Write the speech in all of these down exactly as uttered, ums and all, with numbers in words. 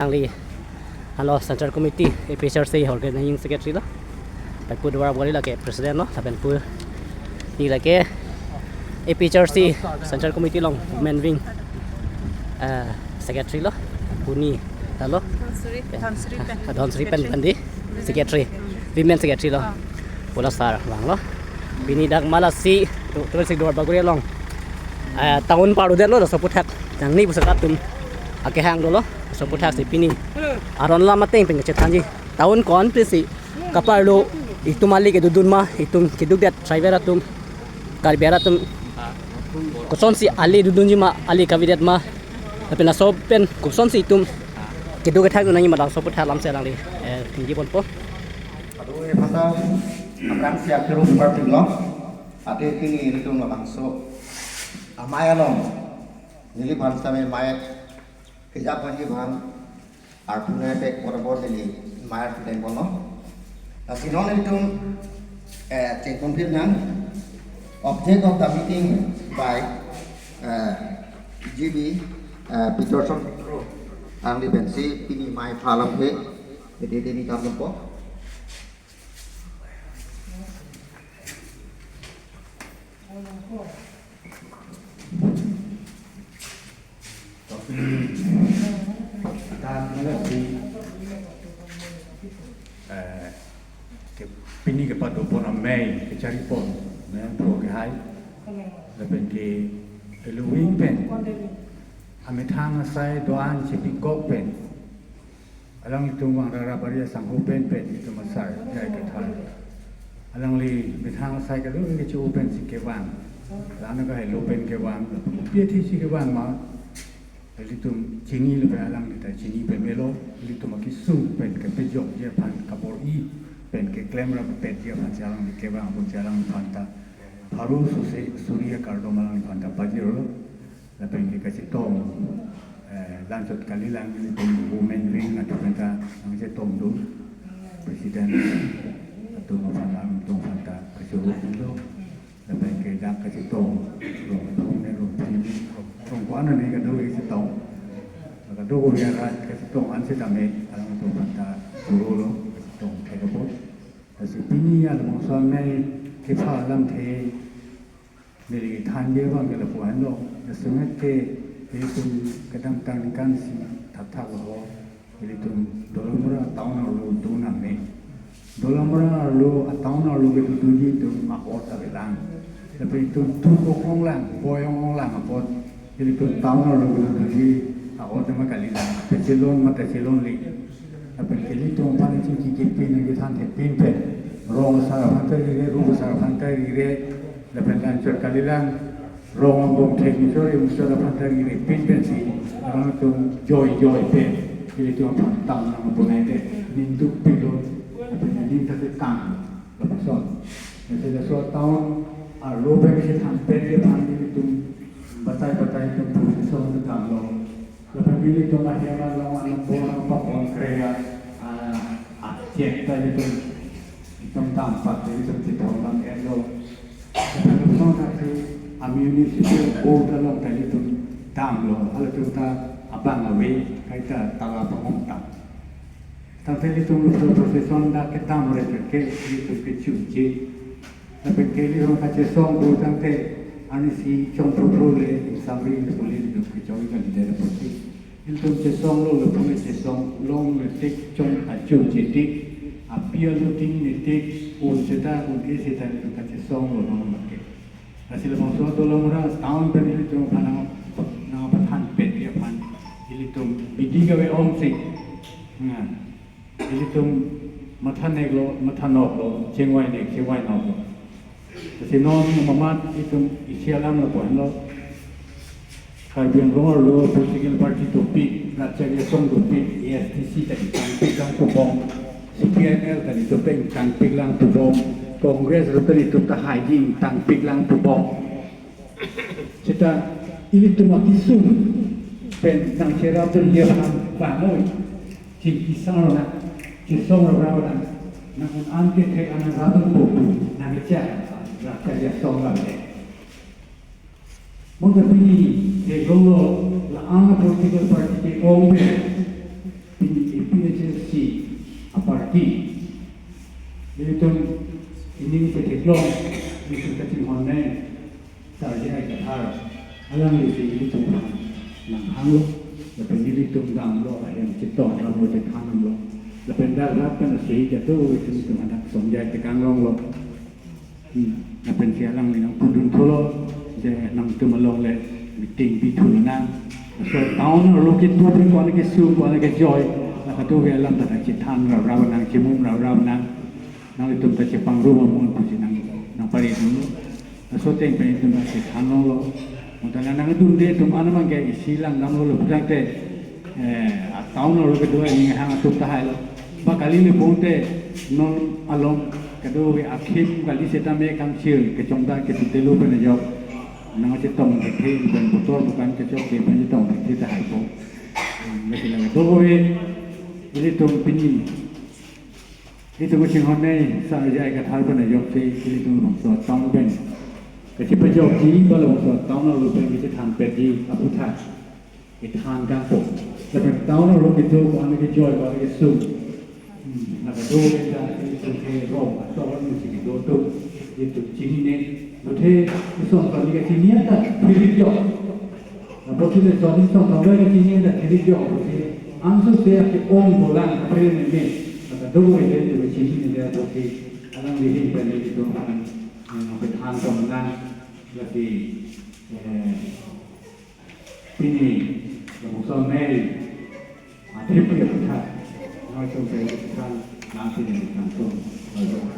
Alangli, alo Central Committee A P H L C organizing secretary lo. Lapen pu Duarbagori lake president lo. Lapen pu ni lake A P H L C Central Committee along women wing, eh, secretary lo. Pu ni, alo. Dhansiri, Dhansiri Pen. Ah, Dhansiri Pen Pandi, secretary, women secretary lo. Ah. Pu la sar vanglo. Pini dak malasi, tu, tu si Duarbagori along. Eh, town parudetlo, laso aphuthak. Nangli pusaka atum akehang dolo, laso aphuthak si pini aron alam ateng pen kachethanji. Town ko-an pen si kaparlo, itum ali kedodun ma, itum keduk det tribal atum, Karbi atum, kosonsi ali dodunji ma, ali kavedet ma, lapen laso pen kosonsi itum keduk kethak dun nangji ma, laso aphuthak alam si alangli, eh, tingji ponpo. Kadokave aphanta aphrangsi akhero pepar pik lo. Athe pini ilitum labangso amei along neliphan sitame mei kejapji aphan arpu nangpek, borabor neli mei arpu deng ponlo. Lasi non ilitum, eh, chengponphit nang. Object of the meeting by, eh, G B, eh, Peterson Petro, alangli pensi pini mei aphan alam ke, jadi deni kam lupo. Ladak malasi, eh, ke pini kepadopon amei kecharipon, ne, pro kehai. Lapen ke eluwing pen amethang asai do-an chepikok pen, alanglitum vang rara bari asangho pen pen itum asai J I Kathar. Alangli methang asai kado ke chu pen si kevang. Lana kahelo pen kevang. Kopi athisi kevang ma, ilitum chini lapen alangli ta chini pamelo. Ilitum akesung pen kepajokji aphan, kabor-i pen keklem rapetji aphan si alangli kevang, apotsi alangliphan ta pharo sose suri akardom alangliphan ta pajirlo. Lapen ke kachetong, eh, lanchot kalilang, ilitum women wing atum pen ta nangchetongdun. President atum aphan, atum aphan ta kachoro pulo. Lapen ke dak kachetong, rong atum ne, rong phli ne, rong, rong ko-an ne kadokave chetong. Kadokave arat kachetong an sitame alangtum aphan ta chorolo, kachetong thek apot. Lasi pini labangso amei kepha alamthe neli thanji abang ke lapu-an lo. Laso amek ke ilitum kedamtang aningkan si thakthak lo ho, ilitum Dolamara town arlo do nangne. Dolamara arlo, a town arlo kedodunji atum a-ot avelang. Lapen itum tu ko-onglang, boi ong-onglang apot ilitum town arlo kedodunji a-ot ma kalilang. Pachelon ma tachelonle. Lapen ke ilitum aphan chingki kepin nangkethan thekpin pen, rong asar aphan ta rire, ru asar aphan ta rire, lapen lanchot kalilang, rong angbong thek musor, musor aphan ta rire pin pensi, alangtum joi joi pen ilitum aphan town nangpabonai te, ning duk pilo, lapen ning ta ke kang, lapuson. Lasi laso town arlo pen si than pen le aphan ilitum batai batai tum position ta damlo. Lapen ilitum ahem along angbong nangpabon kre-a, ah, a-check ta ilitum, itum dampak ilitum chithom dam-etlo. Lapen lapuson thaksi a-municipal board along ta ilitum damlo, halatum ta abang ave, kaita tala pangom tam. Tangte ilitum laso procession dak kedam re ke ilitum kechunche. Lapen ke ilitum kachesong pu tangte arnisi chongphru phru le, ingsamri le pule ilitum kechong kali dere poti. Ilitum chesonglo, lapen chesong longle tik, chong achunche tik, api aluting ne tik, un seta un-e seta ilitum kachesonglo non make. Lasi labangso Dolamara town pen ilitum aphan nang, nangpathanpetji aphan ilitum bidi kave-ong si. Ngan. Ilitum mathaneklo, mathanoklo, chingvainek, chingvainoklo. Lasi non mamat itum isi alam lapu-an lo. Karbi Anglong arlo political party dopik, rat charli asong dopik, A S D C ta ingtangpiklang pubom, C P I M L ta ilitum ta ingtangpiklang pubom, Congress atum ta ilitum ta haiji ingtangpiklang pubom. Seta ilitum akesung pen nangcherapdunji aphan bang noi, chingki sang rona, chesong rona, nang un-an kethek an nangradun po pu nangkechak, rat charli asong lam le. Bonta pini theklonglo, la-an political party ke-ong pen Hi, ilitum pini ketheklong, ilitum kachinghon nai, Sar J I Kathar, alanglisi ilitum aphan nanghanglo, lapen ilitum damlo, ahem chetong damlo, chethan damlo, lapen dak rat pen asi jatu ilitum aphan dak sonjai tekang longlo. Hmm. Lapen si alangli nangpudun thulo, je nangtum along le meeting bithu nang. So town arlo kedo pen ko-an kesung, ko-an kejoi, la kadokave alam ta chethan raprap nang, chemum raprap nang. Nanglitum ta chepangrum amun pusi nang, nangpari dunlo. So ateng pen itum ta chethan longlo. Mutana nangdunde atum an abang ke isi lang damlo lo putangte, eh, a town arlo kedo aning hang atum ta hailo. Ba kali le pute non along kadokave akhim kali setame kangchir kechongda ketutelo pen ajok. Nangchetong thekthe pen botol bukan kechok ke pen chetong thekthe ta haipo. Lasi la kadokave ilitum pini, ilitum kachinghon nai Sar J I Kathar pen ajoksi ilitum bangso town pen kachepajokji, ba labangso town arlo pen kachethan petji aputhak kethan kangpo. Lapen town arlo kedo ko-an kejoi, ko-an kesung, hmm, la kadokave ta ilitum ke rong ator musi kedo atum, ilitum chinine. Lothe ison kali kachini ta phirit jok. Lapusi le son ison kali kachini ta phirit jok. Lothe anso se ake ong dolang kapre meme. La kadokave le chinine, lothe alangli ahin pen ilitum aphan, eh, nangpethan tong nang. Lasi, eh, pini labangso amei athip ke aphuthak, nangtum pen aphuthak, nangtum pen aphuthak.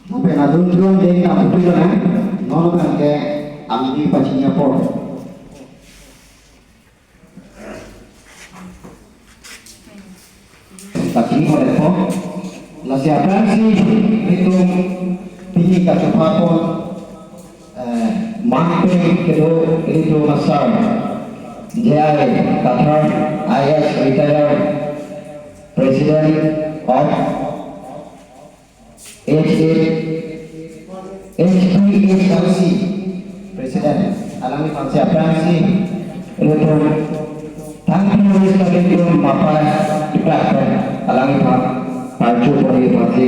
Lapen adun tuan deng ta pupilo na, non abang ke amidi pachini apor. Pachini apor lepo. Lasi aphrangsi itum pini kachopha apor, eh, mangpeng kedo ilitum asar J I Kathar, I A S retired, President of H A, H P H L C, President, alangliphan si aphrangsi ilitum thangpi ris kali ilitum mapai plak pen alangliphan parchu pori pasi.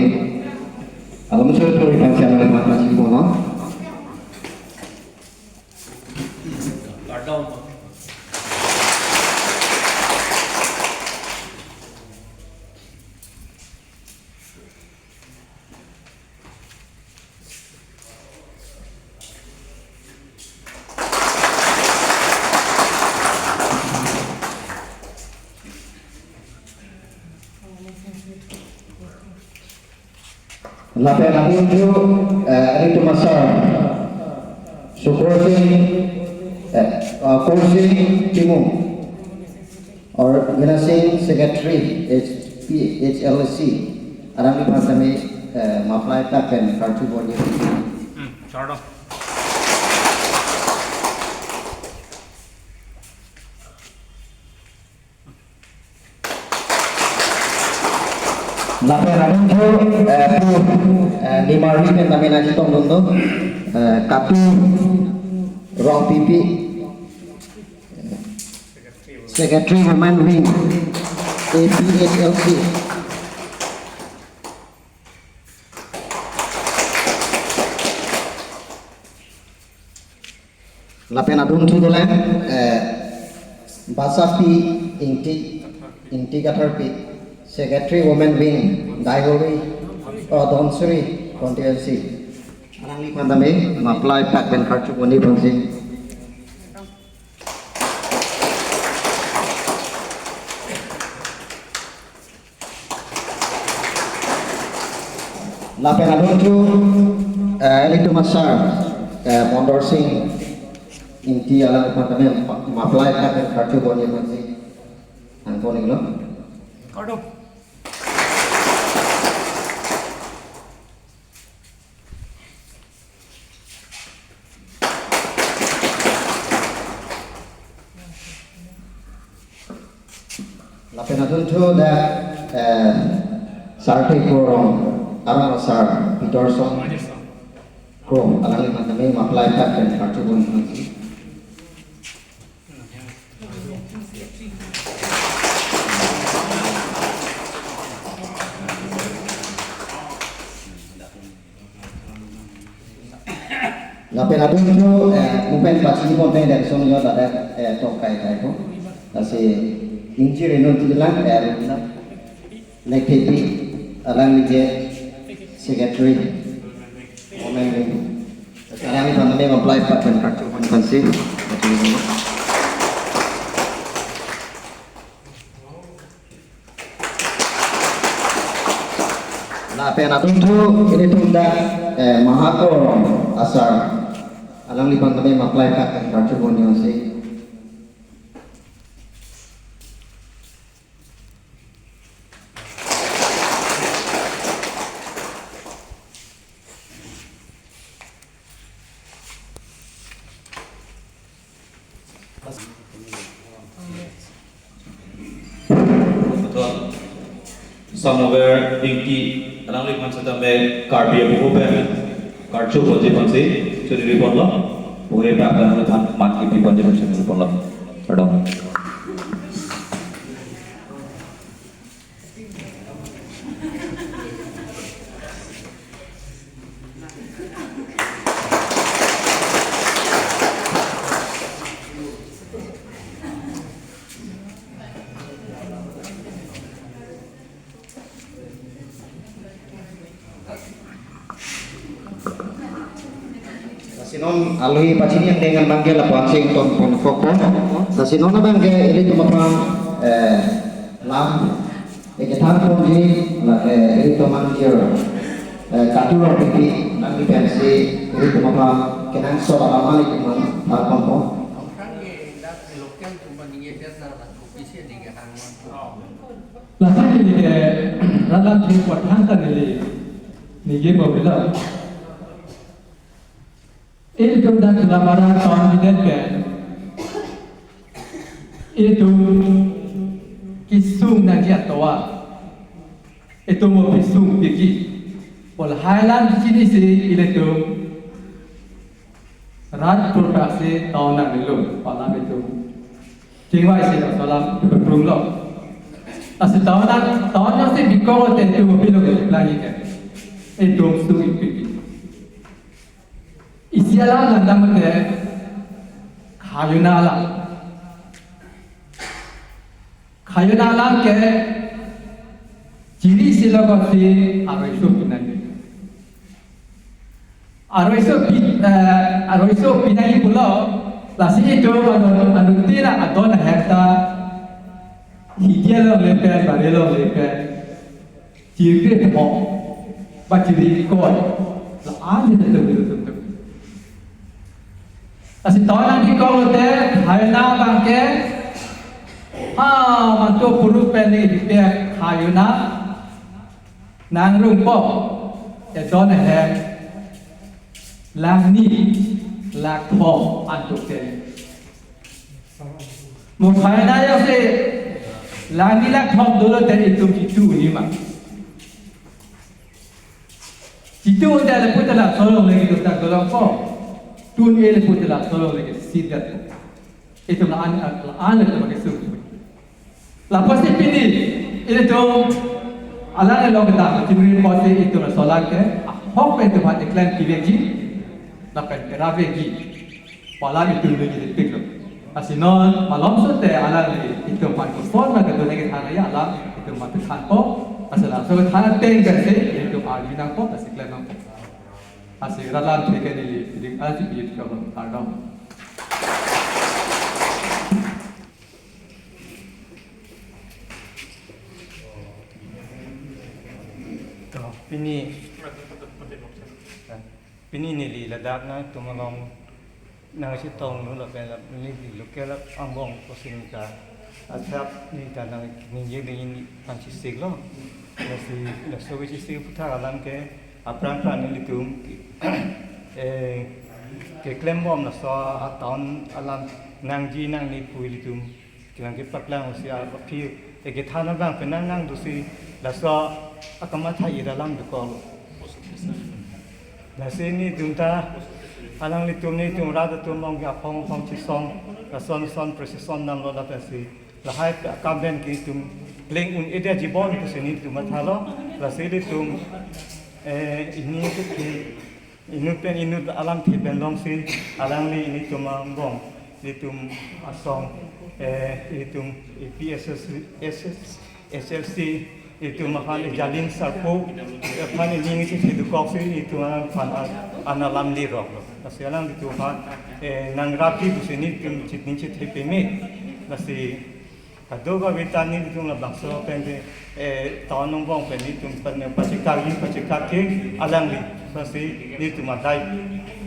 Alomso pori pasi alangliphan pasi bono. Lapen adim thu, eh, ilitum asar Sukur Sing, eh, uh, Kur Sing Timung, Organizing Secretary, H P H L C, alangliphan tame, eh, maplai tak pen kartu boni. Hmm, chardom. Lapen adim thu, eh, pu, eh, nimarli pen tame nangchetong dun do, eh, Katu Rongpipi, Secretary Women Wing, A P H L C. Lapen adim thu dolang, eh, Basapi Ingti, Ingti Katharpi, Secretary Women Wing, Daihori, oh, Dhansiri Constituency. Alangliphan tame maplai tak pen kartu boni pangsi. Lapen adim thu, eh, ilitum asar, eh, Mondor Sing Ingti alangliphan tame ma-, maplai tak pen kartu boni pangsi. Angkon inglo. Kardom. Lapen adunthu dak, eh, Sarthe Kro Rong, arong asar Peterson Kro, alangliphan tame ma apply card pen karcho pon nangji. Lapen adunthu, eh, mo pen pachini pon pen election yo ladak, eh, tong kai kai po. Lasi ingjir inut tilang, eh, na, Lekthepi, alangli ke secretary, women wing. Alangliphan tame ma apply card pen karcho pon nangji. Lapen adunthu ilitum dak, eh, Maha Kro Rong asar, alangliphan tame ma apply card pen karcho pon nangji. Betul. Samuel Dingki, alangliphan setame Karbi abuku pen karcho ponji aphansi choningri ponlo. Pu-e pen alangliphan mat kipi ponji aphan choningri ponlo. Kardom. Lasi non alohi pachini angdeng abang ke lapu-an si ington pon kok po. Lasi non abang ke ilitum aphan, eh, lam, eh, kethan ponji, la, eh, ilitum angjir, eh, Katu Rongpipi, nangli pensi ilitum aphan kenangsot alam ilitum aphan than pon po. Lasi neli ke, rat lamthe aphuthak ta neli ningje mo bilo. Ilitum dak Lamara town bidet pen, ilitum kesung nangji atovar, itum mo kesung piki. Pol hailan chinisi ilitum rat purpose town nanglelo, pala itum chingvai si laso alam itum pephrunglo. Lasi town nang, town nangsi bikong te itum pilo ke lagi ke. Itum sung ipiki. Isi alam nangdam te khajona alam. Khajona alam ke chiri si logot si aroiso pinai. Aroiso pi, eh, aroiso pinai pulo, lasi itum anu, anu tina adon ahek ta, hidi along le pen, bari along le pen, chiri thom, ba chiri koi, la-an le tum tum tum. Lasi town nangkikong lote, khajona abang ke, ha, mantu puru pen neli pipek khajona nangrumpo, edon ahem, langni, lakh thom antuk te. Mo khajona jongsi langni lakh thom dolo te itum chitu unji ma. Chitu unte lapu te laso along le kedo ta dolong po. Tun-e lapu te laso along le kesit det po. Itum la-an, la-an le itum kesung. Lapusi pini, ilitum alang along kedam, chimri pusi itum laso alam ke, ahok pen itum aphan keklem kevekji, lapen kerap vekji. Pu alam itum ningje piklo. Lasi non malomso te alangli itum aphan koson ma kedun nangkethan aja alam itum aphan than po. Lasi laso kethan ateng pensi itum arju nangpo, lasi klem nangpo. Lasi rat lamthe ke neli ring arju pi kardom. To, pini, pini neli ladak nangtum along nangchetonglo lapen la neli local angbong pusing ta asap neli ta nang ningje neli aphan chesiklo. Lasi laso kechesik aphuthak alam ke aphrang aphrang nelitum, eh, keklembom laso a-town alam nangji nangne pu ilitum Kevang kepaklang si aphi, eh, kethan abang penang nangdusi, laso akamatha ira alam dokok. Lasi nelitum ta, alanglitum nelitum rat atum along ke aphong aphong chesong, lason son procession damlo lapensi, lahai akam pen ke nelitum pleng un-edetji bon pusi nelitum mathalo, lasi nelitum, eh, ini ke inut pen inut alamthe pen longsi, alangli nelitum angbong, nelitum asong, eh, nelitum A P S S, S S, S L C, nelitum aphan jalin sarpo, aphan ining isi si dokoksi, nelitum aphan an alam lirok lo. Lasi alanglitum aphan, eh, nangrapji pusi nelitum chit ning chit hepe me. Lasi kadokave ta nelitum labangso pen ke, eh, town angbong pen nelitum pen pachekak li pachekak ke alangli. Lasi nelitum adai,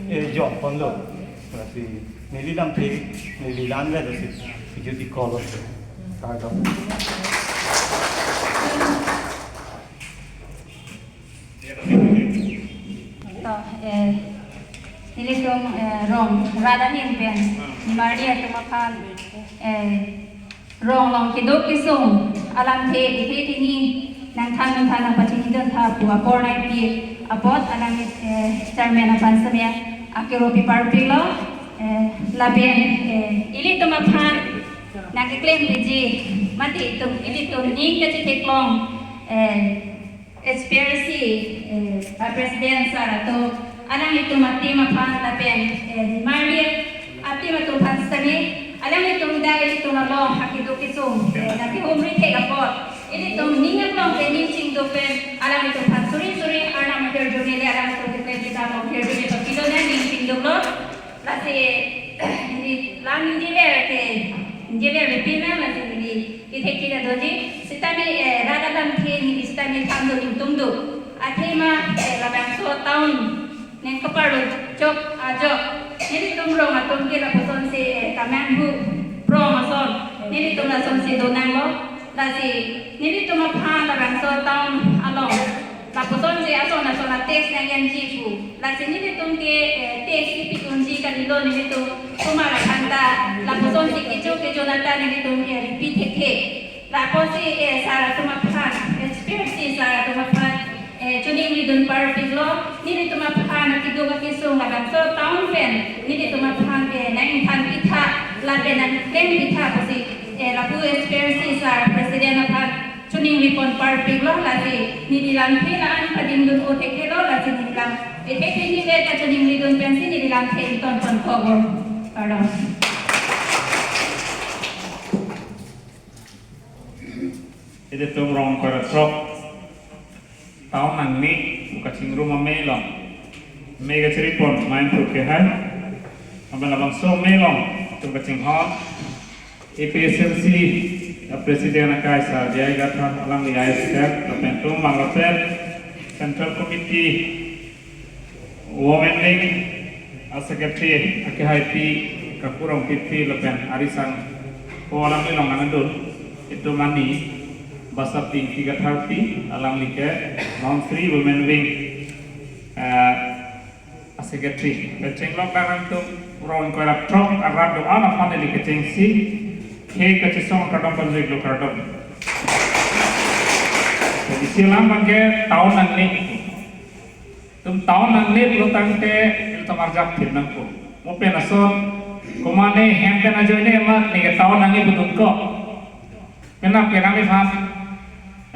eh, jongponlo. Lasi neli lamthe, neli la-an le lasi jut iklo. Kardom. To, eh, nelitum, eh, rong rat ahin pen nimarli atum aphan, eh, rong along kedo kesung alamthe, ithe thini nangthan nangthan nangpachinidun tha pu apor nangpi apot alang, eh, chairman aphan seme akero pi parpiklo, eh, lapen, eh, ilitum aphan nangkeklem piji mati itum ilitum ning kachetheklong, eh, H P R C, eh, a President sir atum, alanglitum ateam aphan lapen, eh, nimarli ateam atum aphan sitame, alanglitum dak ilitum along akedo kesung, eh, nangkehumri thek apot, ilitum ning aklong pen ning chingduk pen, alanglitum aphan suri suri Arnam ahirjume le alanglitum keklem kedam ahirjume papilo nang ning chingduklo. Lasi, neli la ningjever ke, ningjever mepin nang, lasi neli kethek kila doji. Sitame, eh, rat alamthe neli sitame thandun ingtungduk. Athema, eh, labangso town neng kaparlo chok ajok, nelitum rong atum ke lapusonsi, eh, kamanghu prong ason, nelitum lasonsi donanglo. Lasi nelitum aphan labangso town along lapusonsi ason ason a-tax nang-enji pu. Lasi nelitum ke, eh, tax kepidunji kalilo, nelitum komat aphan ta lapusonsi kecho kecho nata nelitum, eh, ripi thekthe. Lapusi, eh, sir atum aphan, eh, H P R C sir atum aphan, eh, choninglidun parpiklo, nelitum aphan akedo akesung labangso town pen nelitum aphan, eh, nangthan pitha lapen nangklem pitha pusi, eh, lapu H P R C sir president aphan choninglipon parpiklo. Lasi neli lamthe la-an padingdun o thekthelo, lasi neli lam, eh, thek thek ni le ta choninglidun pensi neli lamthe ingtonpon kok o. Kardom. Ilitum rong ingkoi ra throk town nangne pu kachingrum amei along, mei kachiripon Mainpur kehai, lapen labangso amei along itum kachinghon A P S L C a President akai sar J I Kathar, alangli a-staff, lapen itum Manglapen Central Committee Women Wing a-secretary akehaipi Kaku Rongpipi lapen arisang po alangli along nangdun, itum ani Basapti Ingti Katharpi, alangli ke Dhansiri Women Wing, eh, a-secretary. Pen chenglok dam nangtum rong ingkoi ra throk arat do-an aphan neli kechengsi khei kachesong kardom pajirlo, kardom. Jadi isi alam abang ke town nangne. Itum town nangne pulo tangte ilitum arjap thip nangpo. Mo pen ason, komatne hem pen ajoine amat neke town nangne pudunkok. Penap ke nangliphan,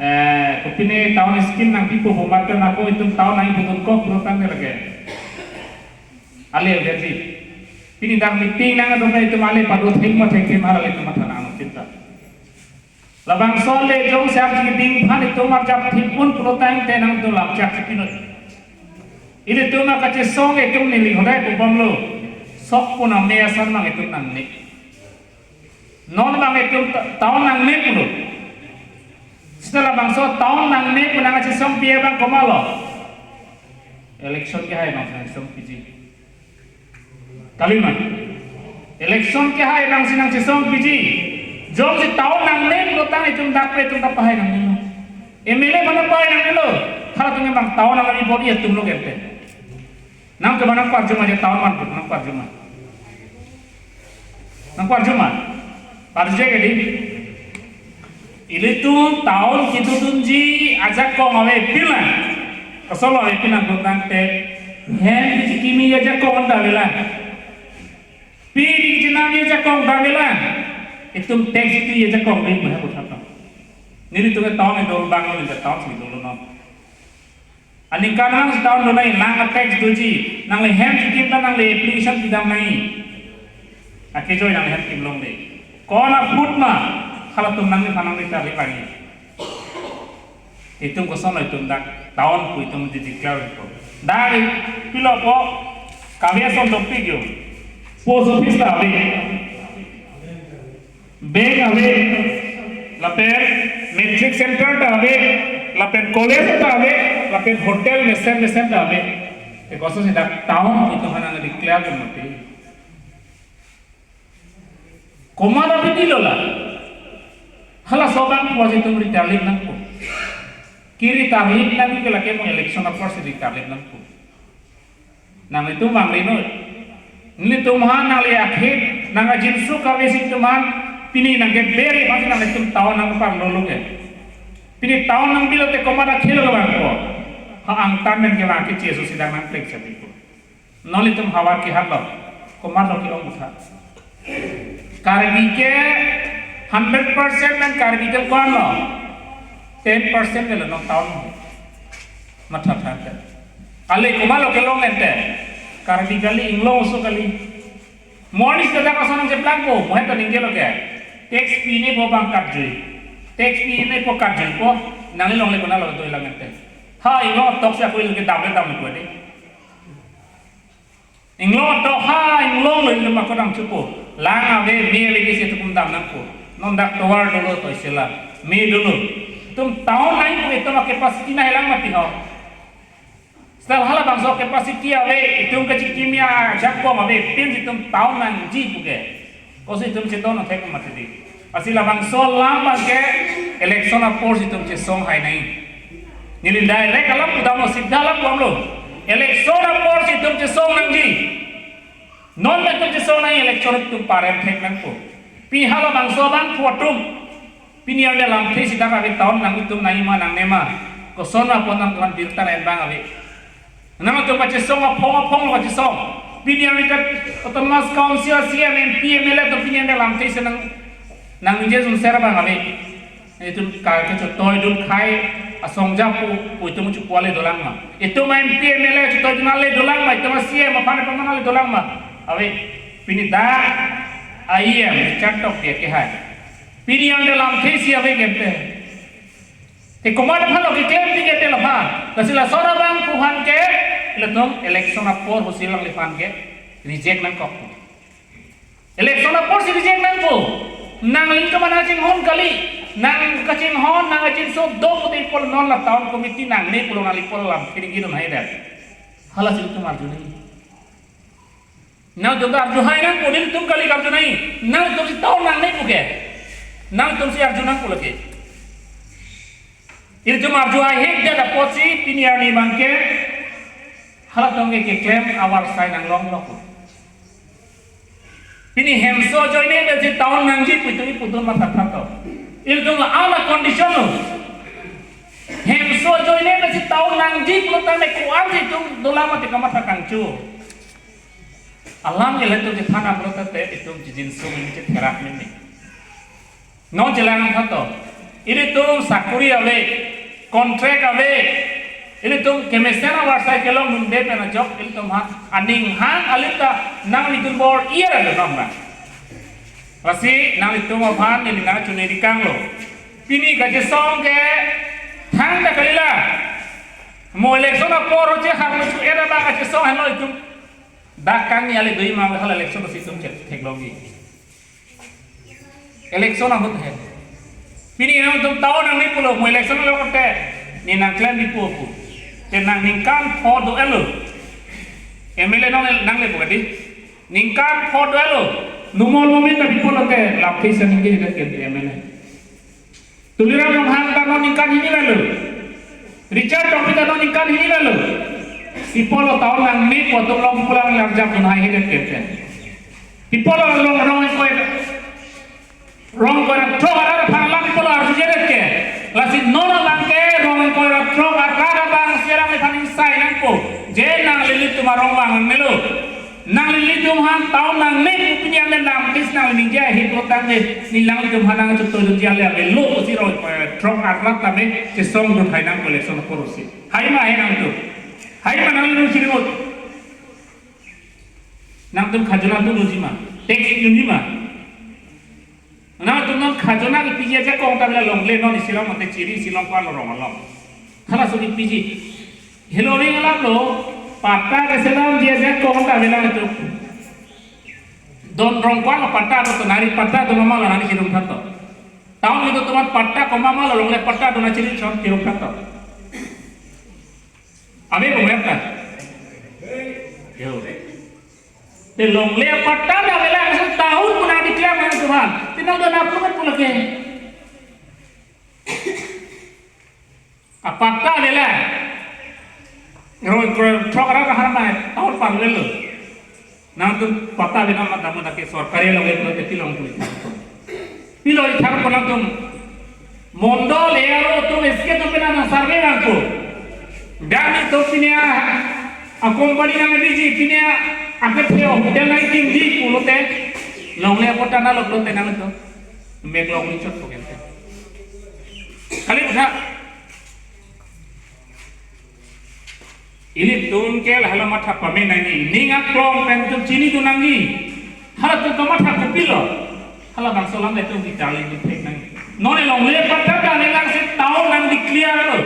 eh, kopine town scheme nangpipo pu amat pen ako itum town nangne pudunkok pulo tangte lake ale udah di. Pini dak meeting nangtum itum ale padu thengma thengthema ale itum matha nang chinta. Labangso le jongsi arjap keding aphan itum arjap thip un pulo tangte nangtum lam chak chipinut. Ilitum akachesong itum neli hodai pu bomlo. Sok puna me asan mang itum nangne. Non abang itum ta-, town nangne pulo. Sita labangso town nangne pu nangkachesongpi abang komatlo? Election kehai abang nangchesongpiji. Kalima. Election kehai abangsi nangchesongpiji. Jongsi town nangne pulo tang itum dak pen itum ta pahai nangnelo. M L A aphan pahai nangnelo. Halatum abang town nangpi bor-i atumlo kente. Nangke abang nangparjuma je town man, nangparjuma. Nangparjuma. Parjek edi. Ilitum town kedodunji ajakong avepin lang. Kosonlo avepin lang pulotangte, hem kechekimi ajakong ta ave lang. Pini kechenam ajakong ta ave lang. Itum tax itu ajakong ave, mo he puthato. Nelitum ke town kedo abang lo, nelitum town si dolo non. Aningkan hang si town do nangji, lang a-tax doji, nangli hem kekim ta nangli application pidam nangji. Akejoi nangli hem kimlongle. Ko-an aput ma, halatum nangliphan nangli charli nangji. Itum kosonlo itum dak town pu itum di declare ko. Dari pilo ko, kave ason dopik yo. Post office ta ave. Bank ave, lapen matrix center ta ave, lapen college ta ave, lapen hotel mesen mesen ta ave. Te kosonsi dak town itum aphan nang declare dun mati. Komat aphi dilo la. Halaso abang puas itum ri charli nangpo. Keri charli nangji ke lake mo election apor si ri charli nangpo. Nanglitum vangri noi. Nelitum aphan nangli akhit, nang ajinso kave si itum aphan, pini nangkeberi aphan si nanglitum town nangpar lolo ke. Pini town nang bilo te komat akhit lo bang ko. Ha angtan men ke bang ke cheso si dang nangpleng sabi ko. Non nelitum havar kehat lo. Komatlo ke-ong butha. Karbi ke hundred percent nang Karbi ke ko-an lo. Ten percent ke lo non town. Matha tha ke. Ale komatlo kelong ente. Karbi kali, Inglong oso kali. Morning ke dak ason nangcheplangpo, mo he ta ningjelo ke. Tax pinepho bang katjui. Tax pinepho katjuipo, nangli longle konatlo doi lang ente. Ha, Inglong atok si ako ilke damle damle ko de. Inglong atok ha, Inglong lo ilke mako dam chupo. Lang ave, me ave ke si tukum dam nangpo. Non dak tovar dolo toise la. Me dolo. Itum town nangji pu itum a-capacity nangji lang mati ho. Seta halabangso capacity ave, itum kechekimi ajakong avepin si itum town nangji pu ke. Kosi itum chedon thek mati di. Lasi labangso alam abang ke election apor si itum chesong hai nangji. Neli direct alam pudamlo, sidha alam pudamlo. Election apor si itum chesong nangji. Non itum chesong nangji, election itum parem thek nangpo. Pini halabangso abang pu atum. Pini arni lamthe si dak ave town nang itum nangji ma nangne ma. Koson apot nangtumphan birta en abang ave. Nangtum pachesong aphong aphong lo pachesong. Pini arni ta Autonomous Council, C E M, M P, M L A atum pini arni lamthe si nang, nangje sung ser abang ave. Itum ka kechotoi dun khai asong japu pu itum chupu ale dolang ma. Itum M P, M L A chotoi dun ale dolang ma. Itum C E M aphan aphan ale dolang ma. Ave pini dak I E M Richard Tokbi ke hai. Pini arni lamthe si ave kente. Te komat aphan lo keklem ti kente lo ha. Lasi lason abang pu aphan ke, ilitum election apor husi alangliphan ke reject nangkok. Election apor si reject nangpo. Nanglitum nangchinghon kali. Nang kachinghon, nang kachinso do pute ipol non la town committee nangne pulo nangli ipol lam kiri kiri nang hai dak. Halasi itum arju nangji. Nangtum ta arju hai nangpo, nelitum kali karju nangji. Nangtum si town nangne pu ke. Nangtum si arju nangpo lake. Ilitum arju hai hekdet apotsi pini arni abang ke halatum ke keklem avarsai nanglong lok. Pini hemso ajoine pen si town nangji pu itum ipudun matha tha to. Ilitum ala condition lo. Hemso ajoine pen si town nangji pulotangte ko-an si itum dolang mati kamatha kangchu. Alam ke ilitum chethan apot te itum chijinso mini chetherak mini. Non chelang tha to. Ilitum sakuri ave, contract ave. Ilitum kemesen avarsai kelong nunde pen ajok ilitum ha aning hang alim ta nang nitun bor iya ra non ma. Lasi nanglitum aphan neli nangchuniri kanglo. Pini kachesong ke thangta kalila. Mo election apor ho che harlo chu era ba kachesong henlo itum. Dak kangni ale doi ma hala election si itum che theklongji. Election ahut he. Pini nangtum town nangne pulo mo election lo kote. Ne nangklem di pu pu. Te nang ningkan pho do-et lo. M L A nang nangle pu kadi. Ningkan pho do-et lo. Numol momen ta pi pulote lamthe si ningje dak ke M L A. Tuliram Ronghang ta non ningkan hini velo. Richard Tokbi ta non ningkan hini velo. Pi pulo town nangne pu atum long pulang larjap dun hai hedet kete. Pi pulo long rong koi. Rong ingkoi ra throk arat aphan alam pulo arju jedet ke. Lasi non abang ke rong ingkoi ra throk arat abang si alangliphan ingsai nangpo. Je nanglilitum arong abang nangnelo. Nanglilitum aphan town nangne pu pini amen dam tis nangli ningje ahit lo tangte. Nelanglitum aphan nangchotoi dunji ale avelo pusi rong ingkoi ra throk arat tame chesongdun hai nangpo election apor pusi. Hai ma hai nangtum. Hai ma nanglitum chirimut. Nangtum khajona tu dunji ma. Tax dunji ma. Nangtum non khajona kepiji ajakong ta avela longle non isi along mate chiri isi along ko-an lo rong along. Halaso kepiji. Helo ring alam lo, patta keselamji ajakong ta avela nangtum. Don rong ko-an lo patta do to nari patta do mama lo nari chirum thato. Town kedo atum aphan patta komat ma lo longle patta do nari chirum chon chirum thato. Ave ko merta. Yo. Te longle patta ta avela, so town pu nang declare nangtum aphan. Te nang do nang approve pu lake. Apatta avela. Rong ingkoi ra throk arat aphan ma town parlelo. Nangtum patta avena ma damu dake sorkari longle pulote pilo pu. Pilo ithar ko nangtum. Mondol A R O atum S K atum pen nang survey nangpo. Dani to pini a, a company nang biji pini a, akethe hotel nangkimji pulote. Longle patta na lo pulote nangtum. Mek longle chot po kente. Kali tha. Ilitum ke lahelo matha pame nangji, ning aklong pen tum chinidun nangji. Halatum kamatha kopilo. Halabangso alam le tum detail dun thek nangji. Non longle patta ta nanglang si town nang declare lo.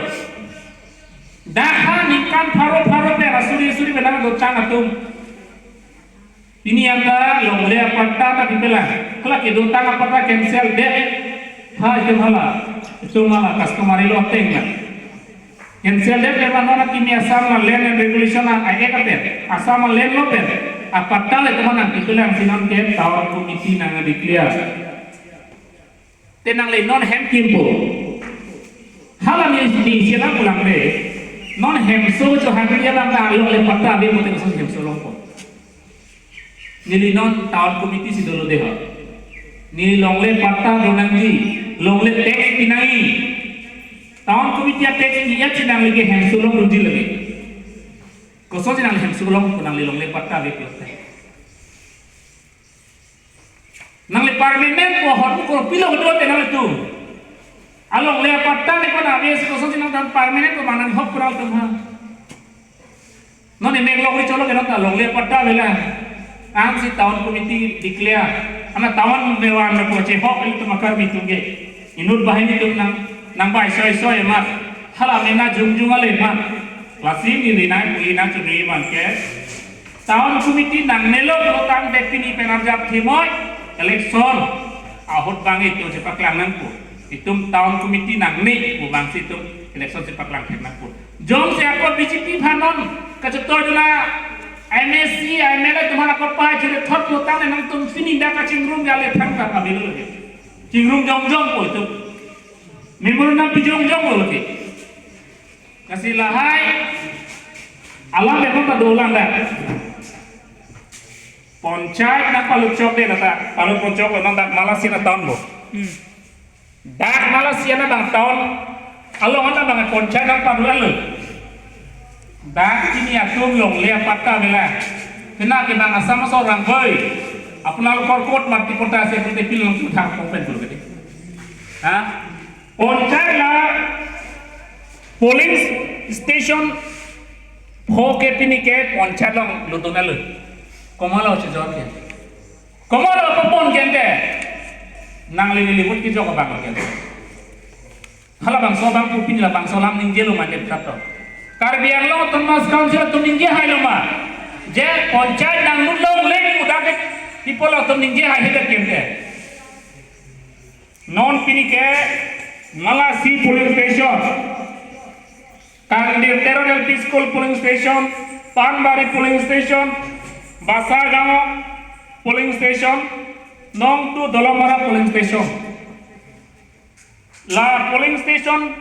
Dak ha ningkan pharo pharo pen asuri asuri pen nangdotang atum. Pini anta longle apatta ta pipelang. Hala kedotang apatta cancel det. Ha itum hala. Itum hala customary law ateng na. Cancel det ke mano na kimi Assam na Land and Regulation na Act pen. Assam na land law pen. Apatta le teman nang pipelang si non ke town committee nang declare. Te nangle non hem kimpo. Hala ni ni sila pulang de. Non hemso cho hangri alam ta longle patta ave mate koson hemso longpo. Neli non town committee si dolo de ha. Neli longle patta do nangji, longle tax pi nangji. Town committee a tax pi ya chinang lagi hemso longdunji lagi. Koson chinang hemso long pu nangli longle patta ave pulote. Nangli permanent ko hot ko pilo do te nangtum. Alongle apatta ne ko na ave si koson chinang tan permanent ko manang hok kurang tum ha. Non emek longri cholo ke non ta longle apatta avela. Ansi town committee declare. Ana town mewan na poche hok ilitum a-Karbi atum ke. Inut banghini atum nang nang bai soi soi emat. Hala mena jung jung ale emat. Lasi neli nang pui nang chumi man ke. Town committee nangnelo pulo tangte pini pen arjap thimoi election ahut bang itum chepaklang nangpo. Itum town committee nangne pu bangsi itum election chepaklang thek nangpo. Jongsi ako B J P aphan non kachetoi dun a M A C, M L A atum aphan ako pai chirethot pulo tangte nangtum pini dak kachingrum ke ale thangta kami lo lagi. Chingrum jongjong po itum. Memorandum pi jongjong po lagi. Lasi lahai alam memang pada ulang dah. Panchayat nangpalut chok de nata, palut pon chok nang dak Malasi na town bo. Hmm. Dak Malasi na bang town, along na bang panchayat nangpalut alo. Dak pini atum longle apatta avela. Kena ke bang Assam aso rang koi. Apuna korkot mati kota se pute pil nang tuthang pongpen pul kete. Ha? Panchayat la polling station pho ke pini ke panchayat along lutun alo. Komat lo chejor ke. Komat lo papon ke ante. Nangli neli vote kejok abang ke. Halabangso abang pu pini labangso alam ningjelo ma det kato. Karbi Anglong Autonomous Council atum ningje hailo ma. Je panchayat nanglut longle pu dak ke people atum ningje hai hedet ke ante. Non pini ke Malasi polling station, Kandir Teron L P School polling station, Panbari polling station, Basagaon polling station, Nongtu Dolamara polling station. La polling station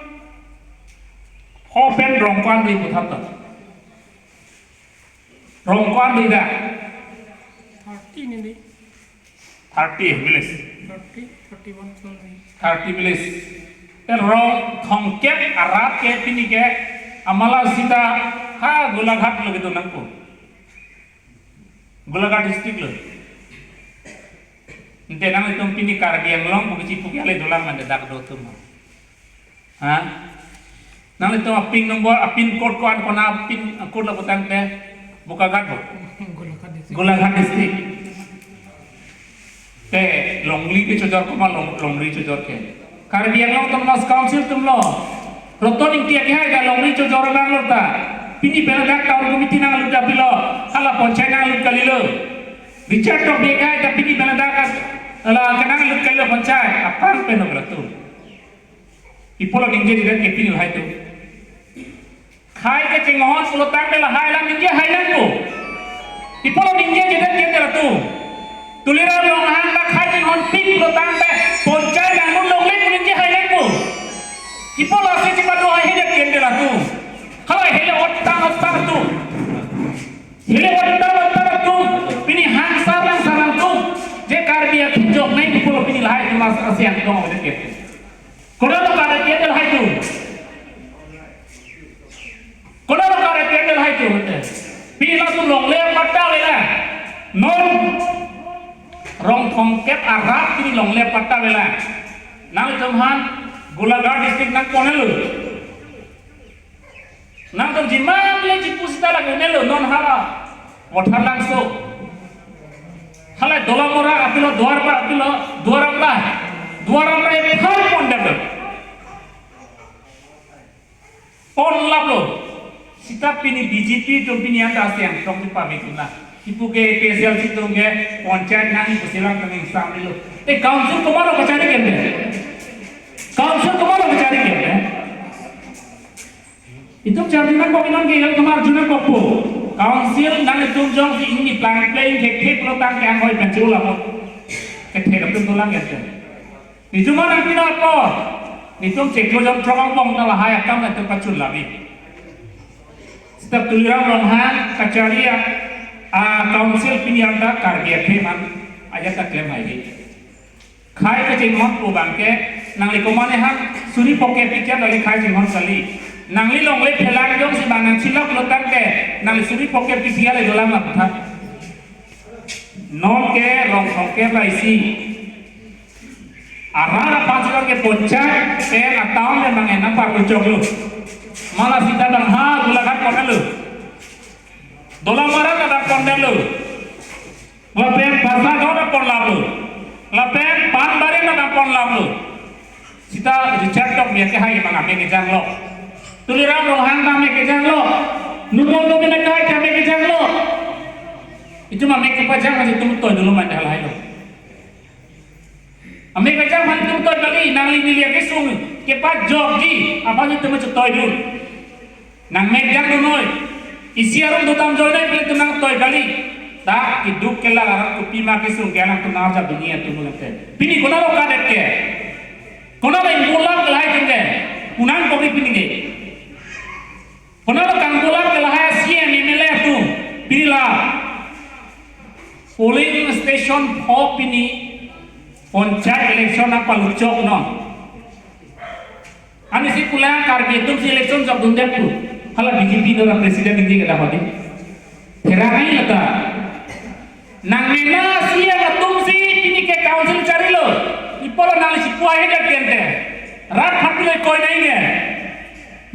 ho pen rong ko-an dui puthot to. Rong ko-an dui da. Thirty nini. Thirty village. Thirty, thirty-one, thirty. Thirty village. Te rong thomkep arat ke pini ke amala sita ha Golaghat lo kedo nangpo. Golaghat district lo. Ante nanglitum pini Karbi Anglong pu kechipu ke ale dolang mande dak do atum. Ha? Nanglitum a-pin number, a-pin code ko-an kona a-pin code lo putangte Bokaghat bo. Golaghat district. Golaghat district. Te longri kechojor komat long, longri chojor ke. Karbi Anglong Autonomous Council atum lo. Roton Ingti akehai ta longri chojor abang lo ta. Pini pen ladak town committee nanglut apotlo. Hala panchayat nanglut kalilo. Richard Tokbi akehai ta pini pen ladak as-, ala kenanglut kalilo panchayat. Aphrang pen lo atum. Ipolo ningjejedet ke pini lahai atum. Khei kachinghon pulotangte lahai alam ningje hai nangpo. Ipolo ningjejedet ke latum. Tuliram Ronghang ta khei chinghonpik pulotangte panchayat nangmun longle pu ningje hai nangpo. Ipolo ase chepado haihedet ke latum. Hala hele ottang ottang atum. Hele ottang ottang atum. Pini hangsar langsar atum. Je Karbi atum jok nai ipolo pini lahai atum as-, ase angtong avedet ke. Konat lo karet ke lahai atum? Konat lo karet ke lahai atum? Pini latum longle patta avelang. Non rong thomkep arat pini longle patta avelang. Nangtum aphan Golaghat district nangpon-et lo. Nangtum jiman le chipu sita lake un-et lo non hala. Watharlangso. Hala Dolamara apotlo, Duar apotlo, Duar Amra. Duar Amra ephan pondamlo. Ponlaplo. Sita pini B J P atum pini anta ase angtong di pame atum na. Ipu ke K S L C atum ke panchayat nangji pusi lang kami samlo. Te council komat lo kachari keme? Council komat lo kachari keme? Itum charju nangkok, inon ke itum arju nangkokpo. Council nanglitum jongsi ingni plang plang thekthe pulotangte anghoi pen chula mo. Kethe atum dolang ya. Itum mana pina po? Itum chiklo jom trong angbong ta lahai akam itum pachun labi. Sita Tuliram Ronghang kachari a, a council pini anta Karbi akhei man ajat ta klem hai. Khei kachinghon pu abang ke, nangli komatne han suri phongkep pi kiat nangli khei chinghon kali. Nangli longle phelang jongsi bang nangchilap pulotangte, nangli suri phongkep pi kiat le dolang la putha. Non ke rong thomkep ra isi. Arat aphan si ke panchayat pen a town le mang enam par kuchok lo. Mala sita dang ha Golaghat konat lo. Dolamara ta dang pondamlo. Lapen Basagaon ta ponlaplo. Lapen Panbari ta dang ponlaplo. Sita Richard Tokbi akehai mang ame kejang lo. Tuliram Ronghang ta ame kejang lo. Numal Tokbi akehai ta ame kejang lo. Itum ame kepajang aja itum toi dulu main hal hai lo. Ame kejang aphan itum toi kali, nangli neli akesung kepajokji aphan itum chetoidun. Nangmek jang dunnoi. Isi arum dodam ajoinei pen itum nangtoi kali. Dak keduk kelak arat kopima kesung ke nangtum nang ajat dunia atum nangte. Pini konat lo kadet ke? Konat lo ingbulam ke lahai atum ke? Konat lo kori pini ke? Konat lo kangbulam ke lahai C E M, M L A atum? Pini la polling station pho pini panchayat election nangpaluchok non. Ani si pulang Karbi atum si election jokdundet pu. Hala B J P nora president ningje ke dak hodi. Pherang ai lata. Nangmena C E M atum si pini ke council charilo. Ipolo nangli chipu haihedet ke ante. Rat aphan pilo koi nangji ke?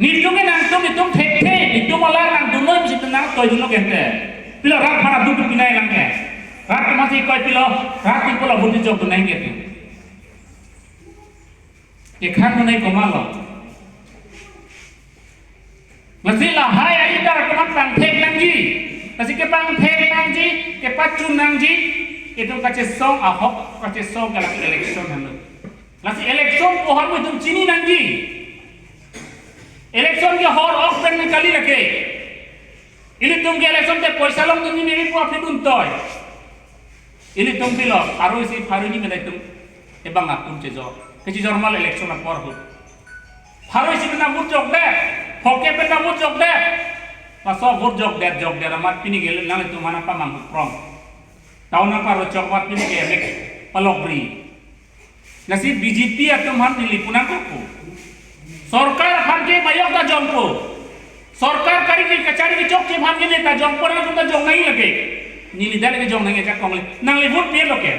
Netum ke nangtum itum thekthe, itum alar nangdunnon si nangtoidunlo ke ante. Pilo rat aphan adu tu pinai lang ke? Rat atum si koi pilo, rat ipolo vote jokdun nangji ke ante. Kekhang nai komat lo. Lasi lahai aidar komat pangthek nangji. Lasi kepangthek nangji, kepachun nangji. Itum kachesong ahok, kachesong kelak election henlo. Lasi election pu ahormu itum chini nangji. Election ke hor ok pen kali lake. Ilitum ke election te poisa longdunji neli pu aphi duntoi. Ilitum pilo, pharo isi pharo hini mena itum ebang akun chejor. Kechejor mal election apor ahut. Pharo isi pen vote jokdet, phongkep pen vote jokdet. Laso vote jokdet, jokdet amat pini ke nanglitum aphan pamang prong. Town nangparochok amat pini ke mek palokri. Lasi B J P atum aphan neli pu nangkokpo. Sorkar aphan ke mayok ta jongpo. Sorkar kari ke kachari kechokche aphan ke neta jongpo, nangtum ta jong nangji lake. Neli ta lake jong nangji, jakong le. Nangli vote pilo ke.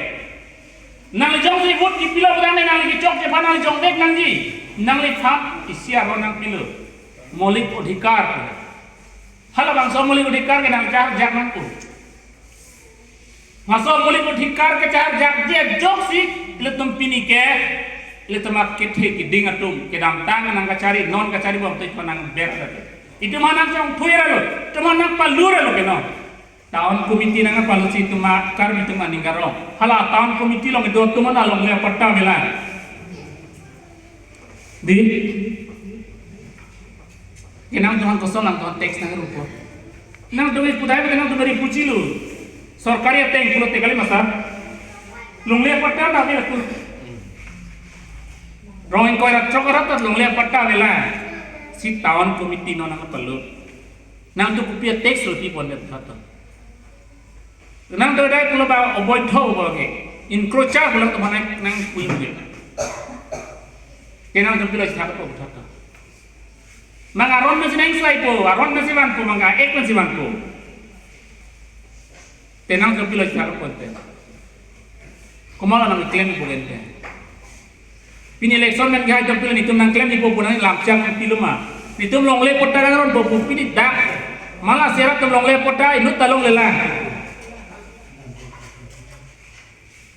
Nangli jongsi vote kepilo putangte nangli kechokche aphan nangli jongvek nangji. Nangliphan isi aron nangpilo. Moulik adhikar. Halabangso moulik adhikar ke nangcharjak nangpo. Laso moulik adhikar kecharjakji ajoksi ilitum pini ke, ilitum akethe keding atum kedamtang nangkachari, non kachari bom te nangber adat. Itum aphan nangchongthui ra lo, itum aphan nangpalu ra lo ke non. Town committee nangpalusi itum a Karbi atum aning karong. Hala town committee along itum atum along longle apatta avelang. Di. Ke nangtum aphan koson nangtum aphan tax nangrupo. Nangtum ipudai ke nangtum beri puji lo. Sorkari ateng pulote kali masa. Longle apatta ta ave lapu. Rong ingkoi ra throk arat ta longle apatta avelang. Si town committee non nangpalu. Nangtum kopi a tax lo pipondet thato. Nangtum dai pulo ba oboidho bo ke. Encroacher pulo nangtum aphan nang, nangpui ke. Ke nangtum pilo si thato thato. Mang aron mesi nangsilaipo, aron mesi vanpo, mang act mesi vanpo. Te nangtum pilo si thato te. Komat nangclaim ipo ke te. Pini election pen kehai itum pilo, netum nangclaim ipo pu nangli lamchang pilo ma. Netum longle apatta nangronpo pu pini dak. Mala sera atum longle apatta inut ta longlelang.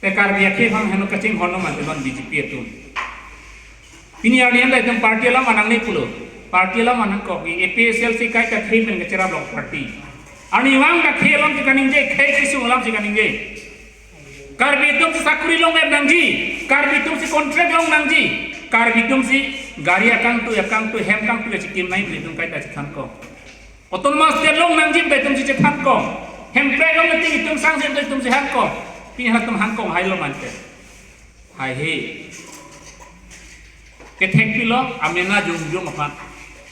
Te Karbi akhei aphan heno kachinghon ma te non B J P atum. Pini arni anta itum party alam anang ne pulo. Party alam anang kok, APHLC kaike khei pen kacherap long party. Arnivang ta khei alam si kaningje, khei kesung alam si kaningje. Karbi atum si sakuri longver nangji, Karbi atum si contract long nangji, Karbi atum si gari akangtui akangtui, hem kangtui achikim nangji, itum kaita chethan kong. Autonomous state long nangji, itum si chethan kong. Hemprek long nangji, itum sangsen itum si han kong. Pini halatum han kong hailo mante. Haihe. Kethek pilo, amena jongjong aphan.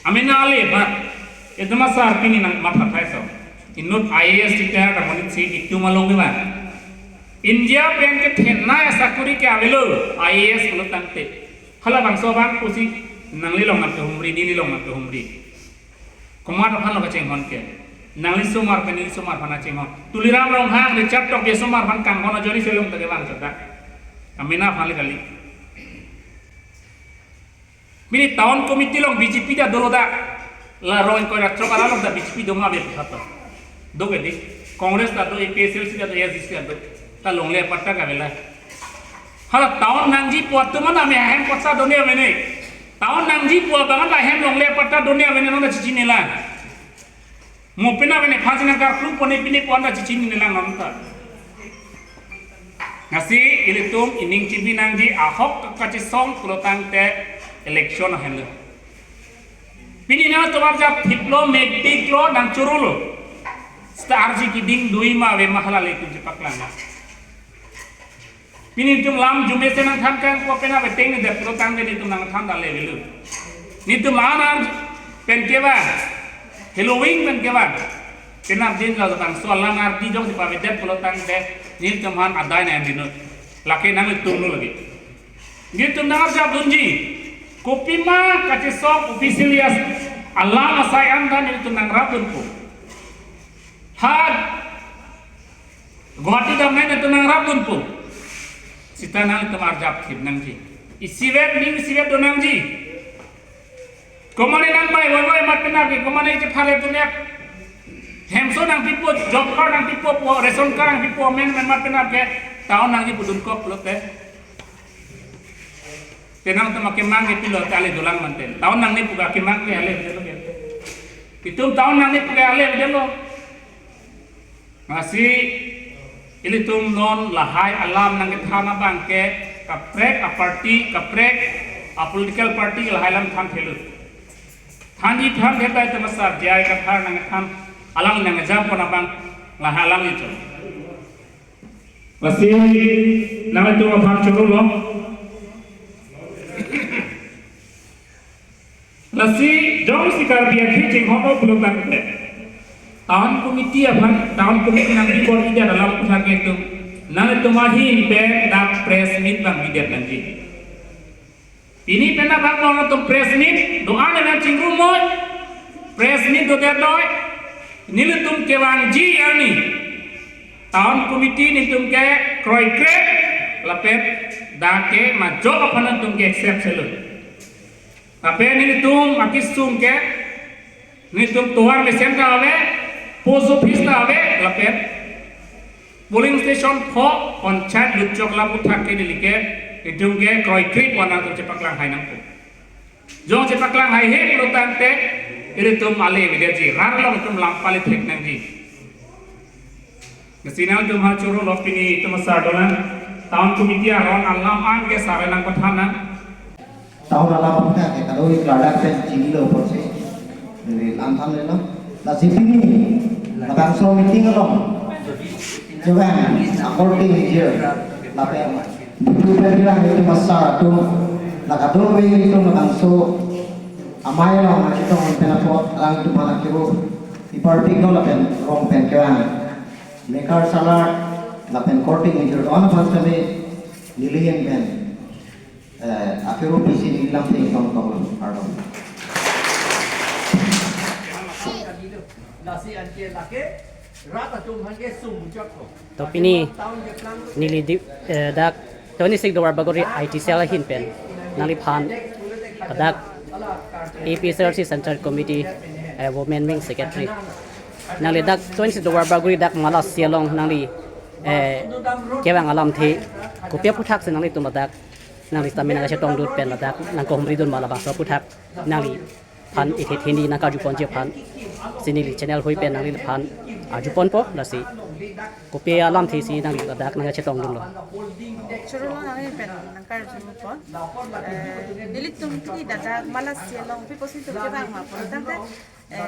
Amena ale aphan. Itum asar pini nangmathathai so. Inut I A S retired amonit si itum along ke ba. India pen kethenei asakuri ke avelo, I A S pulo tangte. Halabangso abang pusi nangli long nangkehumri, neli long nangkehumri. Komat aphan lo kachinghon ke. Nangli somar pen neli somar aphan kachinghon. Tuliram Ronghang, Richard Tokbi asomar aphan kanghon ajoine si long ta kevang chot ta. Amena aphan le kali. Pini town committee along B J P ta dolo ta. La rong ingkoi ra throk arat along ta B J P do ma ave pu thato. Do ke di. Congress ta do, APHLC ta do, ASDC ta do. Ta longle apatta ke avelang. Hala town nangji pu atum aphan ahem kotsa done avene. Town nangji pu abang ta ahem longle apatta done avene, non ta chechininelang. Mo pena avene, phansi nangkarklu pone pine pu anta chechininelang non ta. Lasi ilitum ining chibi nangji, ahok kachesong pulo tangte election ahenlo. Pini nangtum arjap thiplo, mekpiklo, nangchorolo. Seta arji keding dui ma ave ma, hala le itum chepaklang. Pini netum lam jume se nangthan kang ko penap eteng nedet pulo tangte netum nangthan dale avelo. Netum la-an pen kevang, Halloween pen kevang. Penap din labangso la-an ardi jongsi pavedet pulo tangte netum aphan adai nangdinlo. Lake nanglitum lo lake. Netum nangarjapdunji. Kopima kachesong officially as alam asai an ta netum nangrapdunpo. Ha Guwahati dam nai netum nangrapdunpo. Seta nangtum arjap thip nangji. Isivet ning isivet do nangji. Komane nangmai wai wai mat penap ke, komane chephale tunek. Hemso nangpipo, job card nangpipo, po, ration card nangpipo, men men mat penap ke, town nangji pudun kok lote. Te nangtum akemang ke pilo te ale dolang mante. Town nangne pu ke akemang ke ale avelo ke. Itum town nangne pu ke ale avelo. Lasi ilitum non lahai alam nangkethan abang ke kaprek aparty, kaprek apolitical party lahai alam thanthelo. Thanji thanthe ta itum asar J I Kathar nangkethan alang nangjam pon abang lahai alam itum. Lasi nangtum aphan chorolo. Lasi jongsi Karbi akhei chinghon pulo tangte, town committee aphan, town committee nangbi bor-idet alam aphuthak itum, nangtum ahin pen dak press meet nangbidet nangji. Pini pen abang bang atum press meet, do-an nangchingrum noi, press meet do der noi, nelitum kevangji arni. Town committee nelitum ke kroikre, lapen dak ke majok aphan nelitum ke accept selo. Lapen nelitum akesung ke, nelitum tovar mesen ta ave, post office ta ave, lapen polling station pho, panchayat lutchok la aputhak ke neli ke, nelitum ke kroikre pu nangtum chepaklang hai nangpo. Jong chepaklang hai he pulo tangte, nelitum ale video ji, rat along nelitum lam pali thek nangji. Nasi nangtum ha choro lo pini itum asar dolang, town committee aron alam an ke sar nangpathan nang. Town alam aphan ke kado-ik ladak pen chinilo apotsi neli lam thanlelo. Lasi pini labangso meeting along kevang akorte ingjir lapen bitu pen kevang itum asar atum, la kadokave itum labangso amei along nangchetong pen apot alangtum aphan akero iparpiklo lapen rong pen kevang mekar salar lapen korte ingjir do-an aphan kami nelihin pen eh, akero pisi neli lamthe tong tong lo, pardon. Lasi anke lake rat atum aphan ke sum bujak ko. To pini neli di, eh, dak twenty-six Duarbagori I T cell ahin pen nangliphan dak A P H L C Central Committee, eh, Women Wing Secretary. Nangli dak twenty-six Duarbagori dak Malasi along nangli, eh, kevang alamthe kopi aputhaksi nanglitum ladak nangli sitame nangkachetongdun pen ladak nangkehumridun ma labangso aphuthak nangliphan ithe theni nangkarjuponji aphan si neli channel hui pen nangliphan arjuponpo, lasi kopi alamthesi nangli ladak nangkachetongdunlo. Choro lo nangli pen nangkarjupo. Eh, nelitum pini ladak Malasi along pi apotsi nelitum kevang ma pu tangte, eh,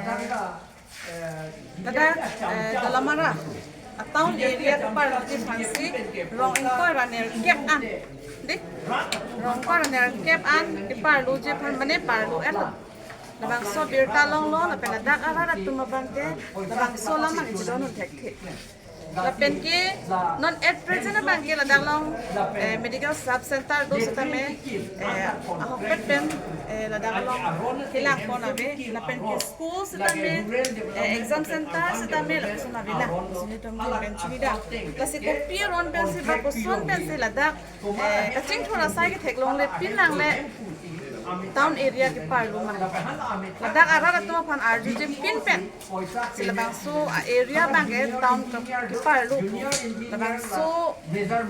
ladak, eh, Dolamara, a town area keparloji aphansi rong ingkoi ra nerkep an. Dei? Rong ingkoi ra nerkep an keparloji aphan mane parlo-etlo. Labangso birta longlo, lapen ladak arat atum abang ke labangso alam nangchedondun thekthe. Lapen ke non at present abang ke ladak along, eh, medical sub center do setame, eh, ahokpet pen, eh, ladak along kelangpon ave, lapen ke school setame, eh, exam center setame lapuson ave na, sini tum pen chunida. Lasi kopi aron pensi ba koson pensi ladak, eh, kachingthur asai ketheklongle pin nangle town area keparlo ma. Ladak arat atum aphan arjuje pin pen si labangso a-area abang ke town ke, keparlo. Labangso,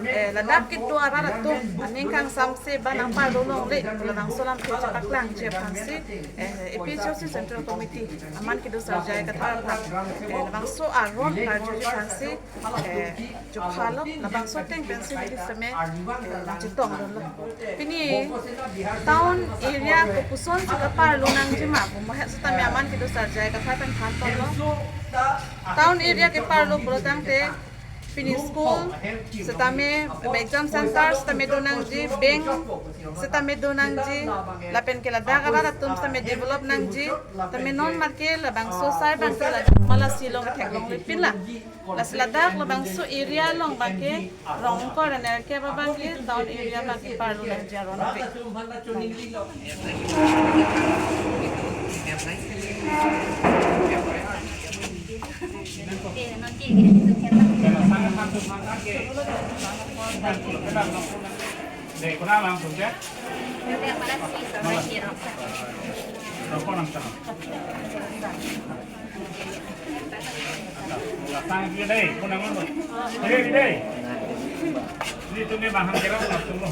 eh, ladak kedo arat atum aning kangsamse ba nangparlo longle, labangso alamthe chepaklangji aphansi, eh, A P H L C Central Committee aman kedo Sarjai Kathar aphan, eh, labangso aron karjuji aphansi, eh, chophalo, labangso ateng pensi neli seme, eh, nangchetongdunlo. Pini town area kopuson si keparlo nangji ma pu mohet setame aman kedo Sarjai Kathar pen thanponlo. Town area keparlo pulo tangte pini school setame exam center setame do nangji, bank setame do nangji, lapen ke ladak arat atum setame develop nangji, tame non marke labangso asai abang ke la Malasi along theklongle pin la. Lasi ladak labangso area along abang ke rong ingkoi ra nerkep abang ke town area abang keparlo nangji aron ave. Sang dia dei, kau nak ngomong. Dei, dei. Ini tu ni bahan kira langsung lo.